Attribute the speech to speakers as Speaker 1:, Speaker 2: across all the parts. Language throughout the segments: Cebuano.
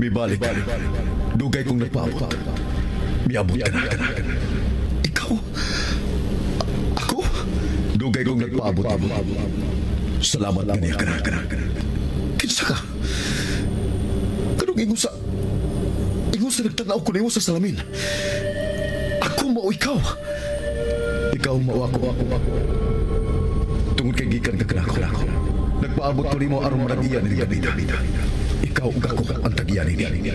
Speaker 1: Mibalik. Dugay kong nagpaabot. Miabot ka na. Ikaw? Ako? Dugay kong nagpaabot. Salamat kaniya ka na. Kinsa ka? Kanong ingon sa... Ingon sa nagtanaw ko nimo sa salamin. Ako mao ikaw. Ikaw mao ako. Tungod kay gikan ka kanako. Nagpaabot ko nimo aron manag-iya ni Gabida. Ikaw ug ako ang tag-iya nini.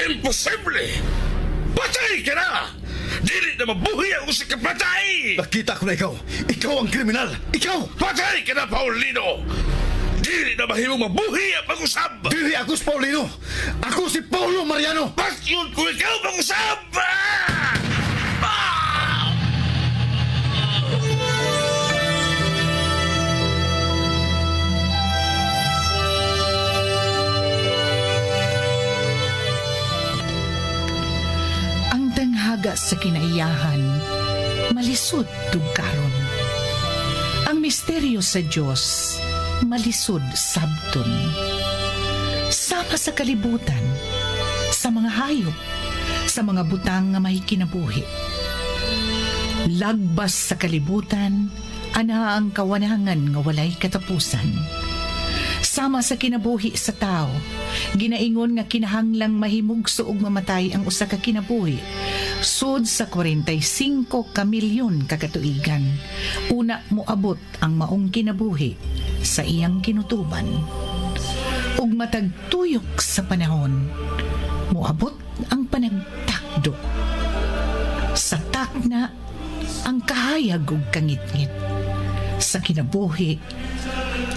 Speaker 2: Imposible! Patay ka na! Dili na mabuhi ang usa ka patay!
Speaker 1: Nakita ko na ikaw. Ikaw ang kriminal. Ikaw!
Speaker 2: Patay ka na, Paulino! Dili na mahimong mabuhi ang pag-usab!
Speaker 1: Dili ako si Paulino! Ako si Paulo Mariano!
Speaker 2: Patyon ko ikaw pag-usab! Ah! Ah!
Speaker 3: Ang tanghaga sa kinaiyahan, malisod tugkaron. Ang misteryo sa Diyos, malisod sabton. Sama sa kalibutan, sa mga hayop, sa mga butang nga may kinabuhi. Lagbas sa kalibutan, ana ang kawanangan nga walay katapusan. Sama sa kinabuhi sa tao, ginaingon nga kinahanglang mahimugso og mamatay ang usa ka kinabuhi. Sud sa 45 ka milyon ka katuigan, una moabot ang maong kinabuhi sa iyang kinutuban. Ug matag tuyok sa panahon, moabot ang panagtakdo. Sa takna, ang kahayag ug kangitngit. Sa kinabuhi,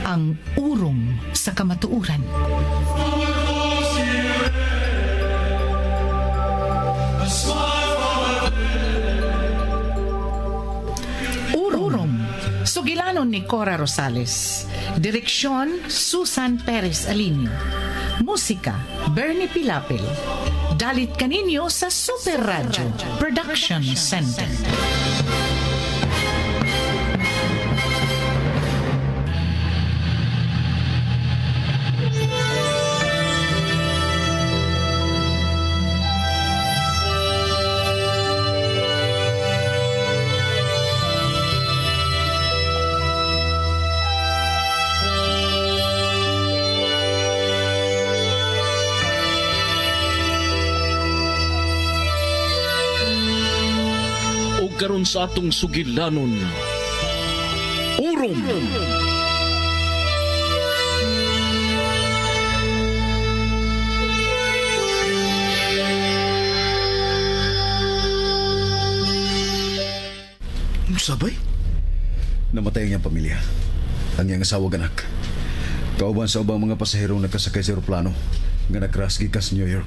Speaker 3: ang urong sa kamatuoran. Urong. Sugilanon ni Cora Rosales. Direksyon, Susan Perez Alinio. Musika, Bernie Pilapil. Dalit kaninyo sa Super Radio Production Center.
Speaker 4: Karon sa atong sugilanon, Urom.
Speaker 1: Sabay? Namatay ang iyang pamilya. Ang iyang asawa ganak. Kauban sa ubang mga pasaherong nakasakay sa eroplano nga nag-crash gikas New York.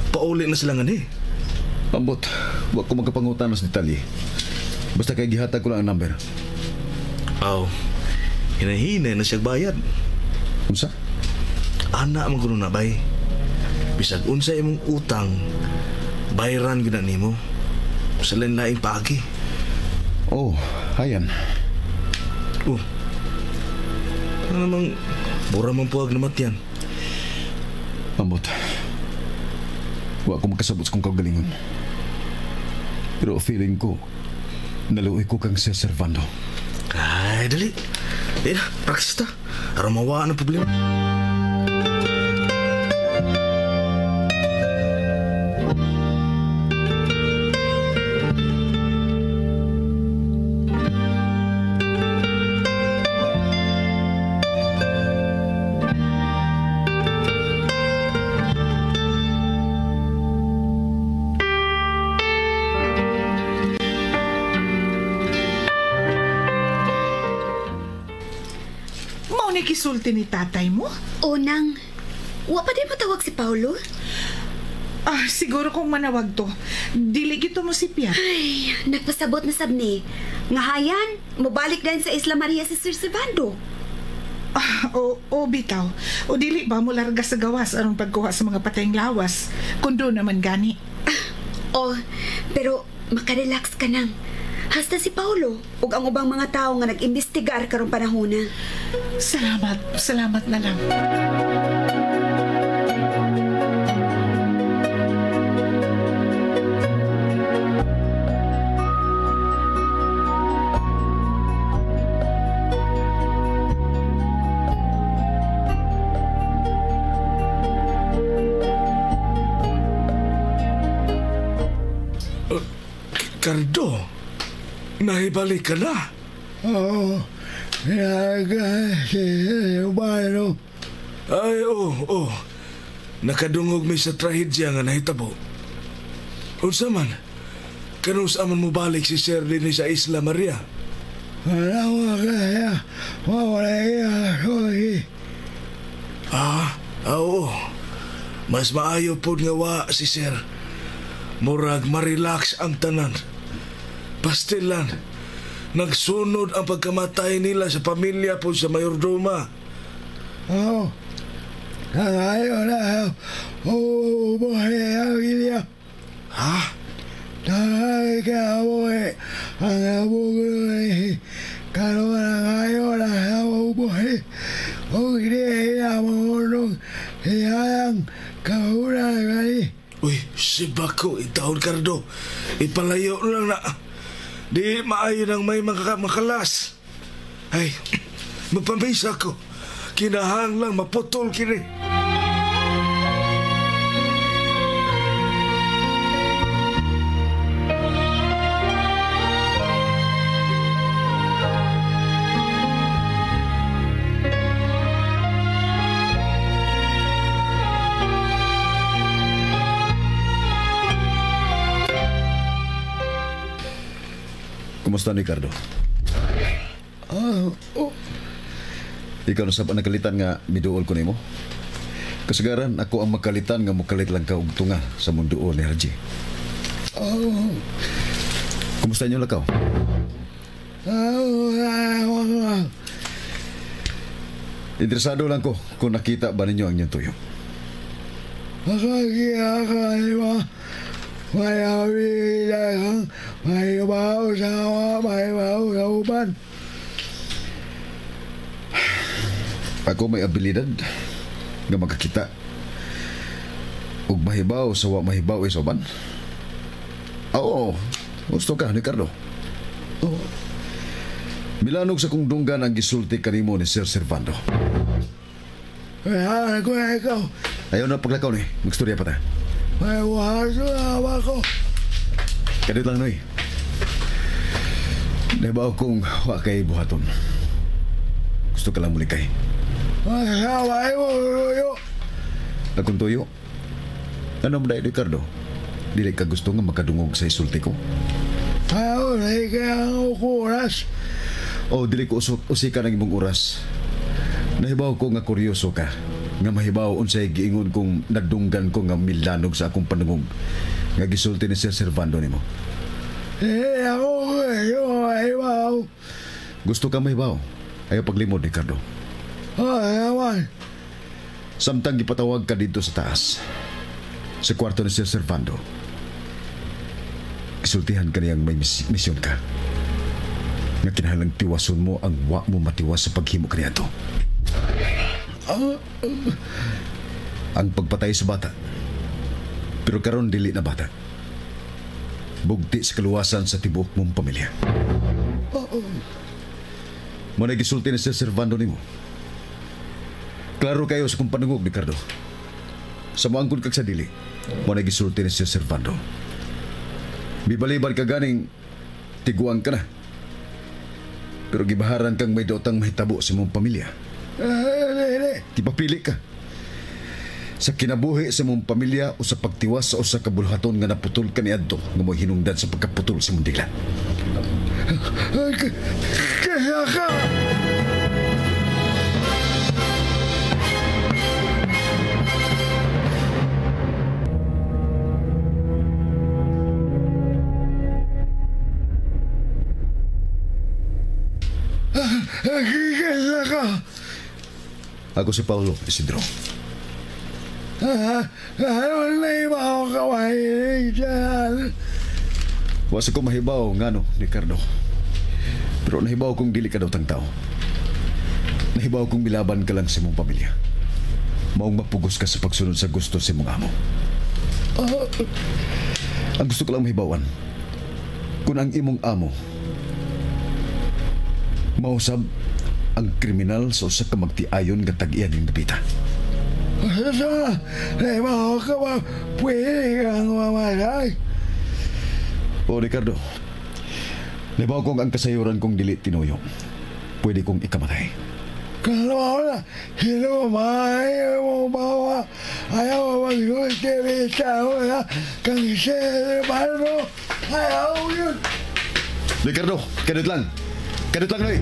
Speaker 5: Pauli na sila nga ni.
Speaker 1: Ambot, wa ko magkapangutan sa detalye. Basta kay gihatag ko lang ang number.
Speaker 5: Aw, hinahinay na siya bayad.
Speaker 1: Unsa?
Speaker 5: Ana man kuno na bay. Bisag unsa imong utang, bayran gyud na nimo. Sa lain-laing paagi.
Speaker 1: Oh, hayan.
Speaker 5: Oh. Ano namang mura man puwag na matyan.
Speaker 1: Ambot. Wa ko makasabot sa kong kaugalingon. Pero feeling ko, naluoy ko kang Sir Servando.
Speaker 5: Ay, dali. Dali na, practice ta. Aron mawaan ang problema.
Speaker 3: Kisulti ni tatay mo?
Speaker 6: O nang, wa pa din matawag si Paulo?
Speaker 3: Ah, siguro kung manawag to. Dili gito mo si Pia.
Speaker 6: Ay, nagpasabot na sab ni. Ngahayan, mobalik din sa Isla Maria si Sir Servando.
Speaker 3: Ah, o bitaw. O dili ba mo larga sa gawas anong pagkuha sa mga patayng lawas? Kundo naman gani.
Speaker 6: Ah, o, pero makarelax ka nang. Hasta si Paulo ug ang ubang mga tawo nga nag-imbestigar karong panahona.
Speaker 3: Salamat, salamat na lang.
Speaker 5: Cardo, nahibalik ka na.
Speaker 7: Oo,
Speaker 5: Ay, oo. Nakadungog mi sa trahedya nga nahitabo. Unsa man, kanus aman mo balik si Sir dinhi sa Isla Maria? Ah, oo. Mas maayo pod nga wa si Sir. Murag ma-relax ang tanan. Pastilan, nagsunod ang pagkamatay nila sa pamilya po sa mayordoma.
Speaker 7: Oo.
Speaker 5: Ha? Uy, si Bako, itahon Cardo. Ipalayo lang na. Di maayo nang may makalas. Ay, magpamisa ko. Kinahanglang maputol kini.
Speaker 1: Kumusta, Ricardo? Ikaw na sa nakalitan nga miduol ko nimo. Kasagaran ako ang makalitan nga mukalit lang ka og tunga sa munduol ni Harji. Kumusta inyo lakaw? Interesado lang ko kung nakita ba ninyo ang inyong tuyo. Ako may abilidad nga makakita ug mahibaw sa wa mahibaw sa uban. Oo, gusto ka, Ricardo. Oo. Milanog sa kong dunggan ang gisulti kanimo ni Sir Servando. Ayaw na paglakaw ni, magstorya pa ta. Kadit lang, Noy. Nahibaw kong wa kay buhaton. Gusto ka lang muli kay. Akong tuyo. Ano mo dahil, Ricardo? Dili ka gusto nga makadungog sa isulti ko? O, dili ko usika ng imong oras. Nahibaw ko nga kuryoso ka. Nga mahibaw unsay giingon kong nadunggan ko nga milanog sa akong panungog. Nga gisulti ni Sir Servando nimo. Gusto ka mahibaw? Ayaw paglimod, Ricardo. Samtang gipatawag ka dito sa taas, sa kwarto ni Sir Servando, gisultihan ka niyang may misyon ka. Nga kinahanglang tiwason mo ang wa mo matiwas sa paghimo kaniadto. Ang pagpatay sa bata. Pero karon dili na bata. Bugti sa kaluwasan sa tibuok mong pamilya. Mo na gisulti ni Sir Servando nimo. Klaro kayo sa kong panungog, Ricardo. Sa moangkon kag sa dili, mo na gisulti ni Sir Servando. Bibaliban ka ganing tiguang ka na. Pero gibaharan kang may daotang mahitabo sa imong pamilya. Gipapili ka. Sa kinabuhi sa imong pamilya o sa pagtiwas sa usa ka bulhaton nga naputol kaniadto nga mo'y hinungdan sa pagkaputol sa imong dila. Ako si Paulo Isidro. Wa sa ko mahibaw ngano, Ricardo. Pero nahibaw kong dili ka daw tang tao. Nahibaw kong milaban ka lang sa imong pamilya. Maong mapugos ka sa pagsunod sa gusto sa imong amo. Ang gusto ko lang mahibawan, kung ang imong amo mausab ang kriminal sa usa ka magtiayon nga tag-iyan ning dapita.
Speaker 7: Sa, nahibaw ka ba pwede kang mamatay?
Speaker 1: O Ricardo, nahibaw kong ang kasayuran kong dili tinuyo. Pwede kong ikamatay.
Speaker 7: Kalma na, hinumay mo bawa, ayaw mag-ultimita mo na, kang Servando, ayaw yun.
Speaker 1: Ricardo, kadut lang. Kadut lang, Noy.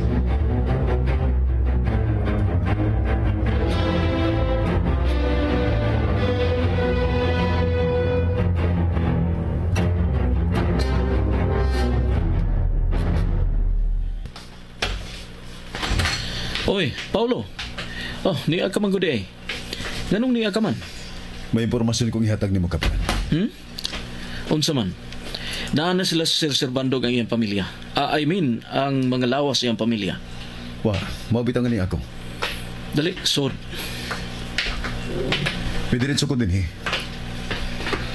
Speaker 4: Oy, Paulo. Oh, niya ka man gud eh. Nganong niya ka man?
Speaker 1: May impormasyon kong ihatag nimo, Kapitan.
Speaker 4: Unsa man? Naa na sila si Sir Servando ang iyang pamilya. I mean, ang mga lawas iyang pamilya.
Speaker 1: Wa, mao bitang ni ako.
Speaker 4: Dali, sod.
Speaker 1: Pidiretso ko dinhi.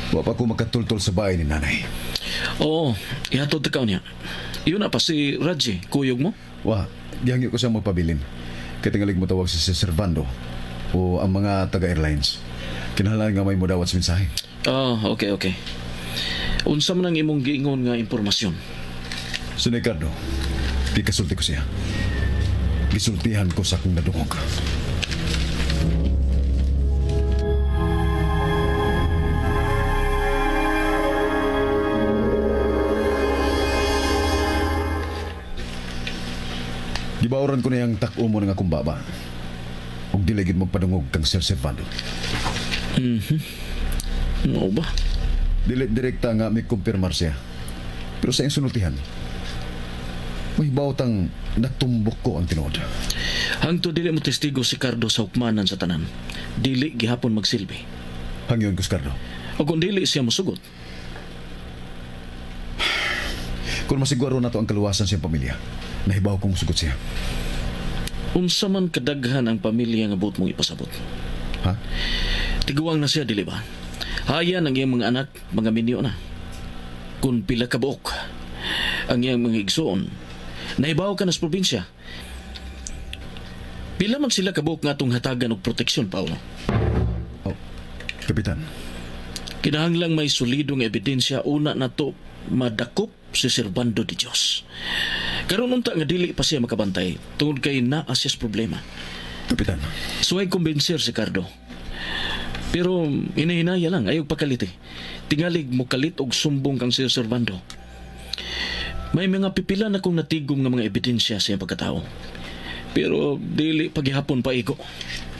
Speaker 1: Wa pa ko makatultol sa bahay ni nanay.
Speaker 4: Oo, ihatod ka niya. Iyon na pa si Raji, kuyog mo?
Speaker 1: Wa, gihangyo ko siya magpabilin. Kay tingalig mo tawag si Sir Servando o ang mga taga-airlines. Kinahanglan nga may modawat sa mensahe.
Speaker 4: Oh, okay, okay. Unsa man ang imong giingon nga impormasyon?
Speaker 1: Si Ricardo, gikasulti ko siya. Gisultihan ko sa akong nadungog. Gibawran ko na yung tak-o mo ng akong baba. Ug dili gid magpadungog kang Sir Servando.
Speaker 4: Mao ba?
Speaker 1: Dili direkta nga may kumpirmar siya. Pero sa iyang sunultihan, may tang natumbok ko ang tinuod.
Speaker 4: Hangtod dili mo testigo si Cardo sa hukmanan sa tanan. Dili gihapon magsilbi.
Speaker 1: Hangyon ko, Cardo.
Speaker 4: O kung dili siya mosugot,
Speaker 1: Kung masiguro na to ang kaluwasan sa iyang pamilya, nahibaw kong sugot siya.
Speaker 4: unsa man kadaghan ang pamilya nga buot mong ipasabot.
Speaker 1: Ha?
Speaker 4: Tiguang na siya, dili ba? Hayan ang iyang mga anak, mga minyo na. Kung pila ka buok ang iyang mga igsoon, nahibaw ka na sa probinsya. Pila man sila kabuok nga atong hatagan og proteksyon, Paolo.
Speaker 1: Oh, Kapitan,
Speaker 4: Kinahanglang may solidong ebidensya una na to madakop si Servando de Dios. Karon unta nga dili pa siya makabantay tungod kay naa siyas problema.
Speaker 1: Kapitan,
Speaker 4: Suway kumbinser si Cardo. Pero hinahinaya lang, ayaw pakalit eh. Tingalig mo kalit og sumbong kang si Servando. May mga pipila na kong natigom nga mga ebidensya sa iyang pagkatao. Pero dili paghihapon pa igo.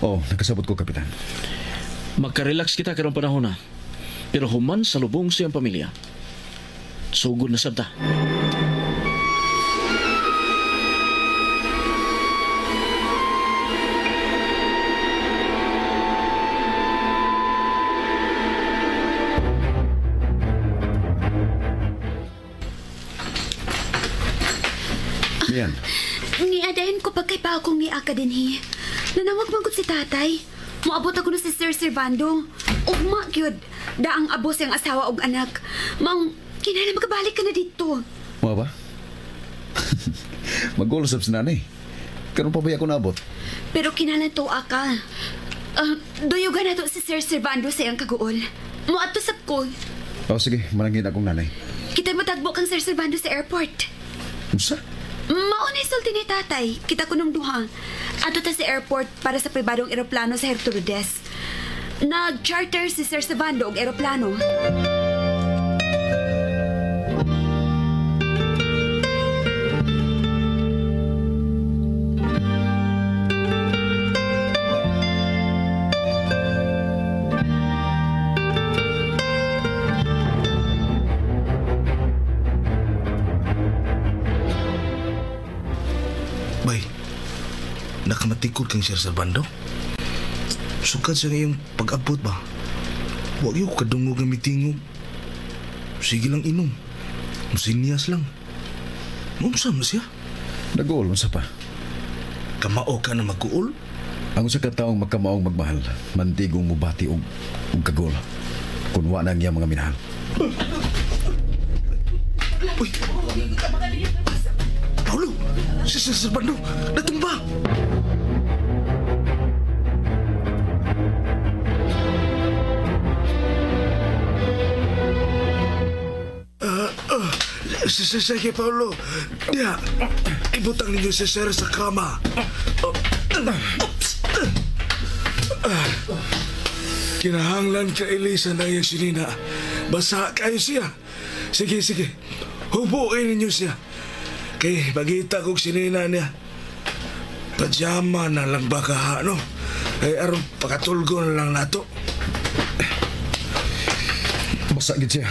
Speaker 1: oh, nakasabot ko, Kapitan.
Speaker 4: Makarelax kita karong panahon na. Pero human sa lubong sa iyang pamilya. Sugod na sabta.
Speaker 1: Mian,
Speaker 6: Niadayon ko pagkay pa akong niaka dinhi. Nanawag man gud si tatay. Moabot ako na si Sir Servando. Ugma gyud. Daang abos ang asawa og anak. Maong kinahanglan makabalik ka na dito.
Speaker 1: Mao ba? Mag-ulo sab si nanay. Karon pa ba ako naabot?
Speaker 6: Pero kinahanglan tuwa ka. Duyugan na to si Sir Servando sa iyang kaguol. Moadto sab ko.
Speaker 1: Oh, sige, manangin akong nanay.
Speaker 6: Kita mo tagbo kang Sir Servando sa airport.
Speaker 1: Unsa?
Speaker 6: Mao na sulti ni tatay. Kita ko nung duha. Adto ta sa airport para sa pribadong eroplano sa Gertrudes. Nag-charter si Sir Servando og eroplano.
Speaker 5: Bay, nakamatikod kang Sir Servando? Sugad sa iyong pag-abot ba? Huwag yung kadungog nga mitingog. Sige lang inom. Musinyas lang. Unsa man siya?
Speaker 1: Nag-uol unsa pa.
Speaker 5: Kamao ka na mag-uol?
Speaker 1: Ang usa ka taong magkamaong magmahal, mandigong mubati og kagol. Kun wa na ang iyang mga minahal.
Speaker 5: Uy! Paulo! Si Sir Servando! Natumba! Sige, Paulo. Diya, ibutang ninyo si Sir sa kama. Oops. Kinahanglan ka Elisa na iyang sinina. Basa kayo siya. Sige, sige. Hubuin ninyo siya. Kay bagita kog sinina niya. Pajama na lang ba ka, no? Ay, aron pakatulgo na lang nato.
Speaker 1: Basa gid siya.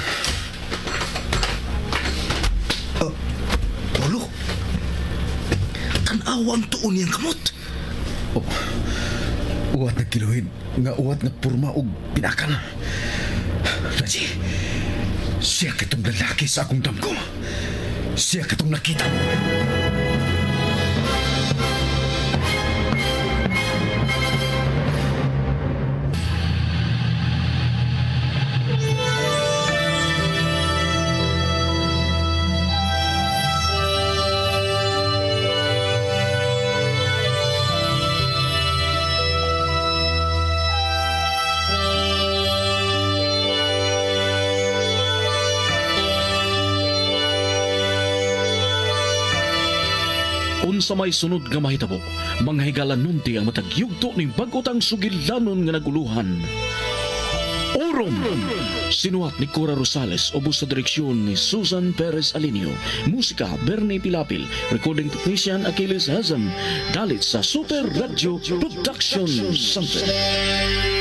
Speaker 5: Paulo, tanawa ang tuon niyang kamot.
Speaker 1: Oh. Uwat na kiluhin, nga uwat nga purma og pinakal. Raji, siya katong lalaki sa akong damgo. Siya katong nakita mo.
Speaker 4: Unsa may sunod nga mahitabo, mga higala nunti ang matag yugto ning bag-otang sugilanon nga naguluhan. Orom! Sinuhat ni Cora Rosales, ubos sa direksyon ni Susan Perez Alinio. Musika, Bernie Pilapil. Recording technician, Achilles Hazem. Dalit sa Super Radio Production Center.